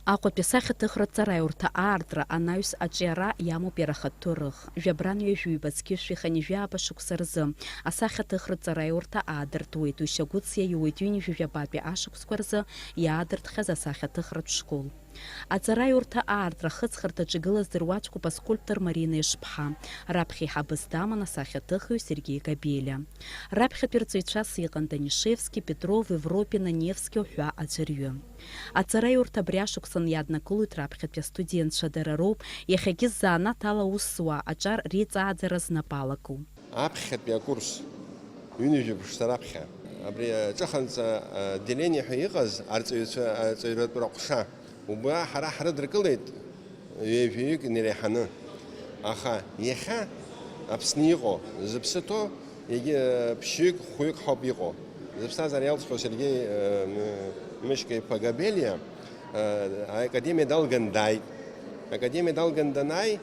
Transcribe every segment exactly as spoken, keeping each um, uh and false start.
Аҟәатәи асахьаҭыхратә ҵараиурҭа аартра анаҩс аҿиара иамоуп иара ахатә ҭоурых. Жәабран ҩажәи ҩба зқьышә жәаха ҩажәи жәаба шықәса рзы асахьаҭыхратә ҵараиурҭа аадыртуеит, уи шьагәыҭс иаиуеит ҩынҩажәи жәабатәи ашықәсқәа рзы иаадыртхьаз асахьаҭыхратә школ. Аҵараиурҭа аартра ахыҵхырҭаҿы игылаз дыруаӡәкуп аскульптор Марина Ешԥҳа, раԥхьа еиҳабыс даман асахьаҭыхҩы Сергеи Габелиа. Раԥхьатәи рҵаҩцәас иҟан Данишевски, Петров, Европина, Невски уҳәа аӡәырҩы. Аҵараиурҭа абри ашықәсан иаднакылоит раԥхьатәи астудентцәа, дара роуп иахьагьы ззаанаҭ ала аус зуа, аҿар реиҵааӡара знапы алаку. Аԥхьатәи акурс, ҩынҩажәа шықәса раԥхьа, абри аҿыханҵа отделение ҳәа иҟаз арҵаҩцәа, арҵаҩратә рҟәша, убра ҳара ҳрыдыркылеит ҩажәаҩык инареиҳаны. Аха иахьа Аԥсны иҟоу, зыԥсы ҭоу, егьи, э, ԥшьҩык, хәҩык ҳауп иҟоу. Зыԥсҭазаара иалҵхьоу Сергеи, э, М-, Мышька-иԥа Габелиа, э, аакадемиа далган дааит. Академиа далган данааи,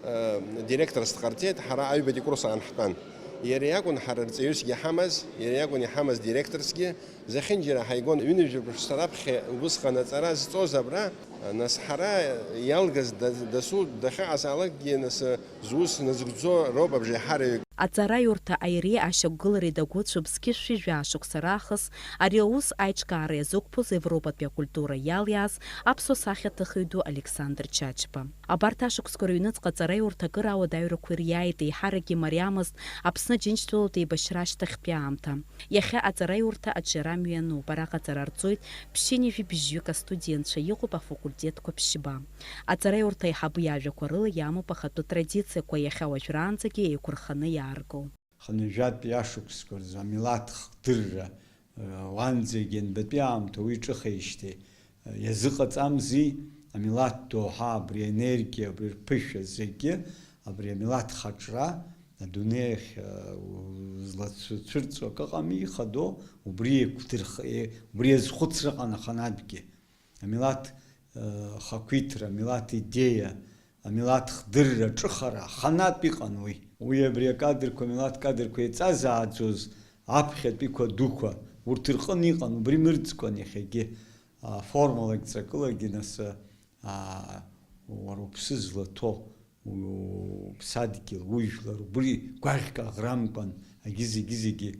э, директорс дҟарҵеит, ҳара аҩбатәи курс аан ҳтәан. Иара иакәын ҳара рҵаҩысгьы иҳамаз, иара иакәын иҳамаз директорсгьы, зехьынџьара ҳаигон, ҩынҩажәа шықәса раԥхьа убысҟан аҵара зҵоз абра, нас ҳара иалгаз да-, дасу дахьыҟазаалакгьы, нас, зус назыгӡо роуп абжеиҳараҩык. Аҵараиурҭа аиреи ашьақәгылареи дагәыцәуп зқьышә жәаа шықәса раахыс ари аус аиҿкаара иазықәԥоз Европатәи акультура иалиааз аԥсуа сахьаҭыхҩы ду Александр Чачба. Абарҭ ашықәсқәа рыҩныҵҟа аҵараиурҭа акыр ауадаҩрақәа ириааит, еиҳаракгьы имариамызт Аԥсны Џьынџьтәылатә еибашьра ашьҭахьтәи аамҭа. Иахьа аҵараиурҭа аҿиара мҩануп, араҟа аҵара рҵоит ԥшьынҩажәи бжьҩык астудентцәа, иҟоуп афакультетқәа ԥшьба. Аҵараиурҭа аиҳабы иажәақәа рыла иамоуп ахатәы традициақәа, иахьа уажәраанӡагьы еиқәырханы иааргоу. Хынҩажәатәи ашықәсқәа рзы амилаҭ хдырра, э, уанӡагьы анбатәи аамҭа уи ҿыхеижьҭеи, э, иазыҟаҵамзи, амилаҭ доуҳа, абри аенергиа, абри рԥышәа зегьы, абри амилаҭ хаҿра, адунеи ахь, э, у-, злацәырҵуа акы ыҟами, ихадоу, убри еиқәдырх-, е-, убри иазхәыцра ҟан аханатәгьы. Амилаҭ, э, хақәиҭра, амилаҭ идеиа, амилаҭ хдырра, аҿыхара аханатә иҟан уи. Уи абри акадрқәа, амилаҭ кадрқәа еиҵазааӡоз аԥхьатәиқәа дуқәа, урҭ рҟын иҟан, убри мырӡкәан иахьагьы, а, формалагь ҵакылагьы нас, а, уара уԥсы злаҭо, у-, уԥсадгьыл, ужәлар, убри гәаӷьк аӷрамкәан, агьы зегьы-зегьы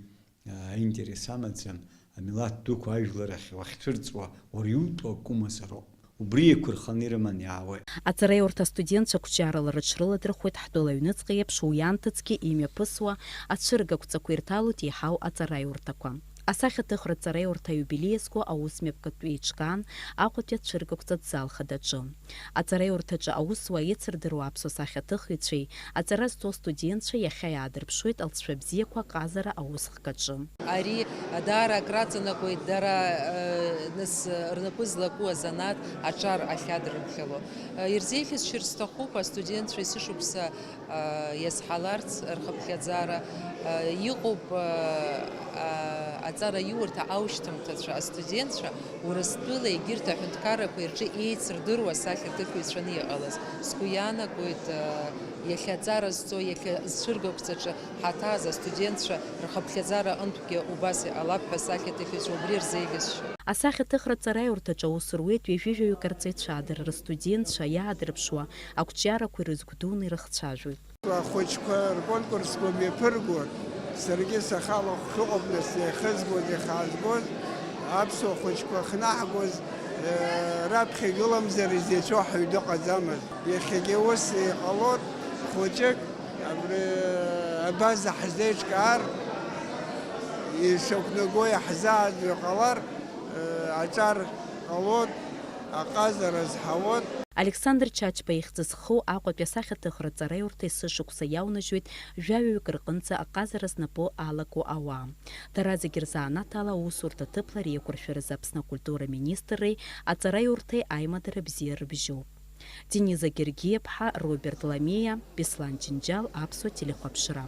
аинтерес амаӡам, амилаҭ дуқәа ажәлар ахь уахьцәырҵуа уара иутәу акы умазароуп. Убри еиқәырханы ирыманы иаауеит. Аҵараиурҭа астудентцәа қәҿиарала рыҽрыладырхәуеит ҳтәыла аҩныҵҟа еиԥш, уи анҭыҵгьы имҩаԥысуа ацәыргақәҵақәа ирҭалоит еиҳау аҵараиурҭақәа. Асахьаҭыхратә ҵараиурҭа аиубилеи иазку аус мҩаԥгатәы еиҿкаан, Аҟәатәи ацәыргақәҵатә зал хадаҿы. Аҵараиурҭаҿы аус зуа еицырдыруа аԥсуа сахьаҭыхыҩцәеи аҵара зҵо астудентцәеи иахьа иаадырԥшуеит алҵшәа бзиақәа аҟазара аусхкаҿы. Ари даара акраҵанакуеит дара, э, нас, э, рнапы злаку азанааҭ аҿар ахьадырԥхьало. Э, ирзеиӷьасшьар сҭахуп астудентцәа есышықәса, э, иазҳаларц рхыԥхьаӡара, э, иҟоуп, э, а, аҵараиурҭа аушьҭымҭацәа, астудентцәа, Урыстәыла егьырҭ аҳәынҭқаррақәа ирҿы еицырдыруа асахьаҭыхҩцәаны иҟалаз. Сгәы иаанагоит, э, иахьа аҵара зҵо, иахьа зцәыргақәҵаҿы ҳаҭааз астудентцәа рхыԥхьаӡара антәгьы убас иҟалап ҳәа асахьаҭыхҩцәа убри рзеиӷьасшьоит. Асахьаҭыхратә ҵараиурҭаҿы аус руеит ҩажәи жәаҩык арҵаҩцәа, дара рыстудентцәа иаадырԥшуа ақәҿиарақәа ирызгәдуны ирыхцәажәоит. Ахәыҷқәа рконкурсқәа мҩаԥыргон, саргьы сахьалахәхьоуп, нас, иахызгоз, ихаазгоз, аԥсуа хәыҷқәа ахьнаҳгоз, э, раԥхьа игыламзар изеицәоу ҳаҩ дыҟаӡамызт. Иахьагьы ус иҟалоит, хәыҷык абри абаза ҳзеиҿкаар, ишьақәнаго иаҳзааӡо иҟалар, э, аҿар ҟалоит, аҟазара зҳауеит. Александр Чачба ихьӡ зху Аҟәатәи асахьаҭыхратә ҵараиурҭа есышықәса иаунажьуеит жәаҩаҩык рҟынӡа аҟазара знапы алаку ауаа. Дара зегьы рзанааҭ ала аусурҭа ҭыԥла реиқәыршәаразы Аԥсны акультура министрреи аҵараиурҭеи аимадара бзиа рыбжьоуп. Дениза Гергиаԥҳа, Роберт Ламиа, Беслан Џьынџьал, Аԥсуа телехәаԥшра.